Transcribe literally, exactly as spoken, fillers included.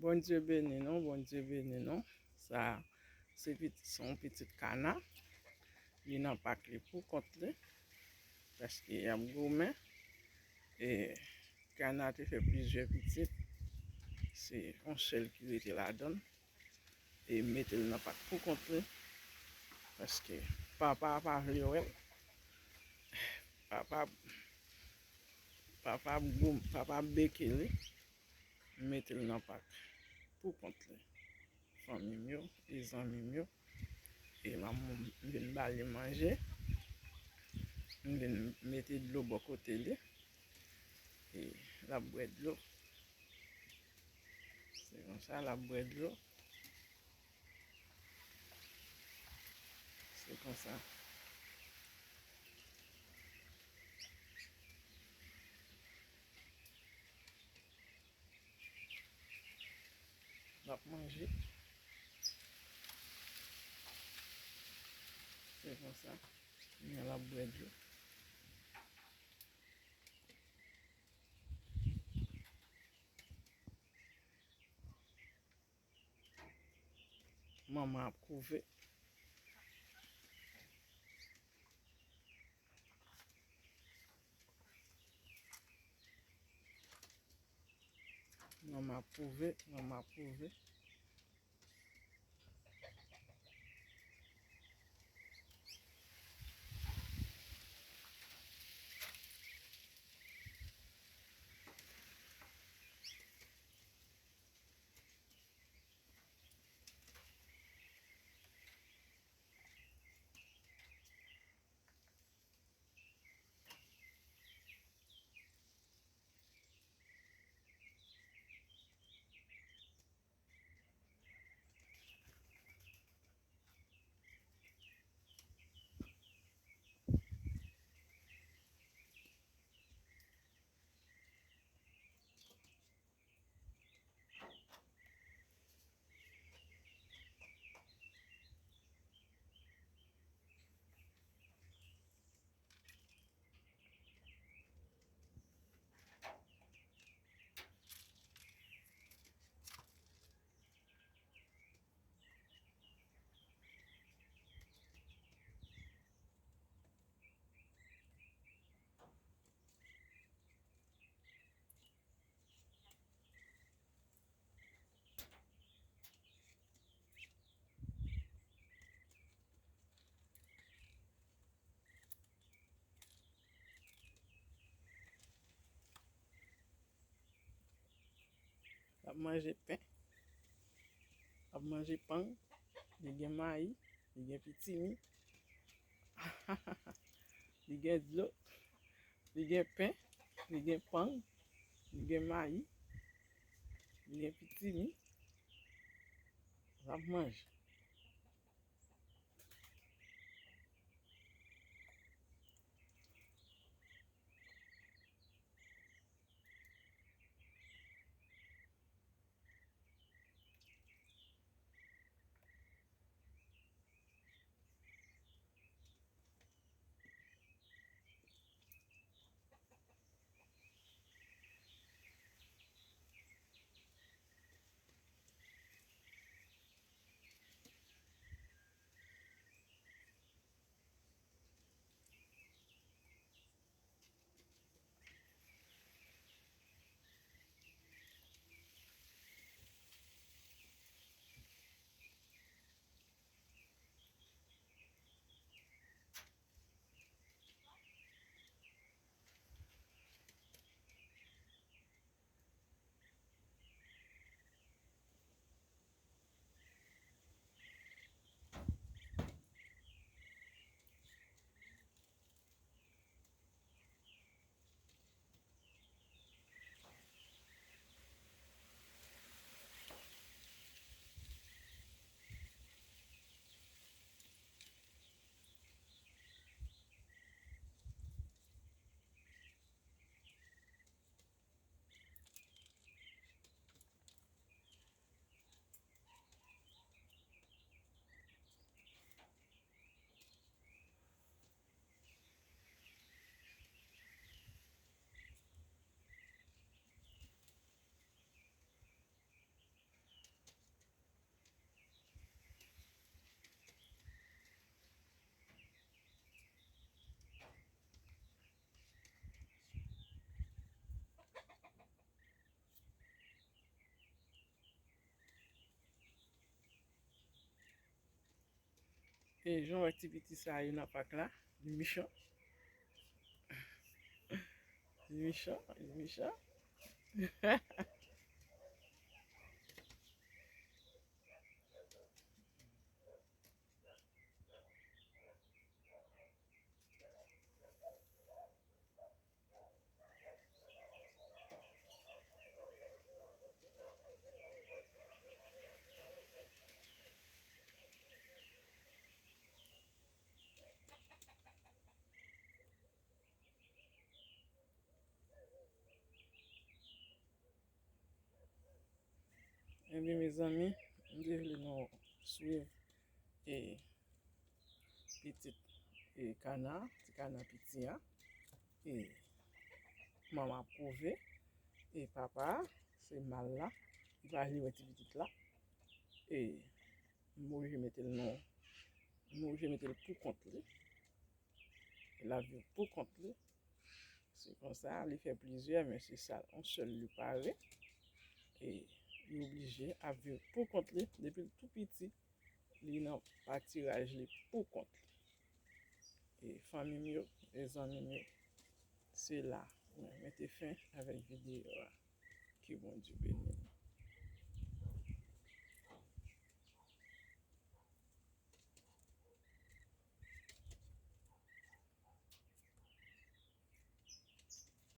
Bondye beni nou, Bondye beni nou. Sa se pitit, se yon pitit kana. Li nan pak li pou kont li. Paske y ap goumen. E kana te fè plizyè pitit. Se yon sèl ki rete ladan l. E mete l nan pak pou kont li. Paske papa a pa vle wè l. Papa, papa ap gou-, papa ap beke li. Mete l nan pak pou kont li. Fanmi m yo, e zanmi m yo. E m ap, m vin ba li manje. M vin mete dlo bò kote li. E l ap bwè dlo. Se konsa l ap bwè dlo. Se konsa. L ap manje. Se konsa. Kounye a l ap bwè dlo. Manman ap kouve. Manman ap kouve, manman ap kouve. L ap manje pen. L ap manje pang. Li gen mayi. Li gen pitimi. Li gen dlo. Li gen pen. Li gen pang. Li gen mayi. Li gen pitimi. L ap manje. E jan w wè ti piti sa yo nan pak la, li mechan. Li mechan, li mechan. Ebyen, mezanmi, m te vle nou swiv e pitit e kana, ti kana piti a. E manman ap kouve. E papa a, se mal la. Li pa vle wè ti pitit la. E m oblije mete l nan, m oblije mete l pou kont li. L ap viv pou kont li. Se konsa, li fè plizyè, men se sa, yon sèl li pare. E li oblije ap viv pou kont li. Depi l tou piti, li nan patiraj li pou kont li. E fanmi m yo, e zanmi m yo, se la mwen mete fen avèk videyo a. Ke Bondye beni nou.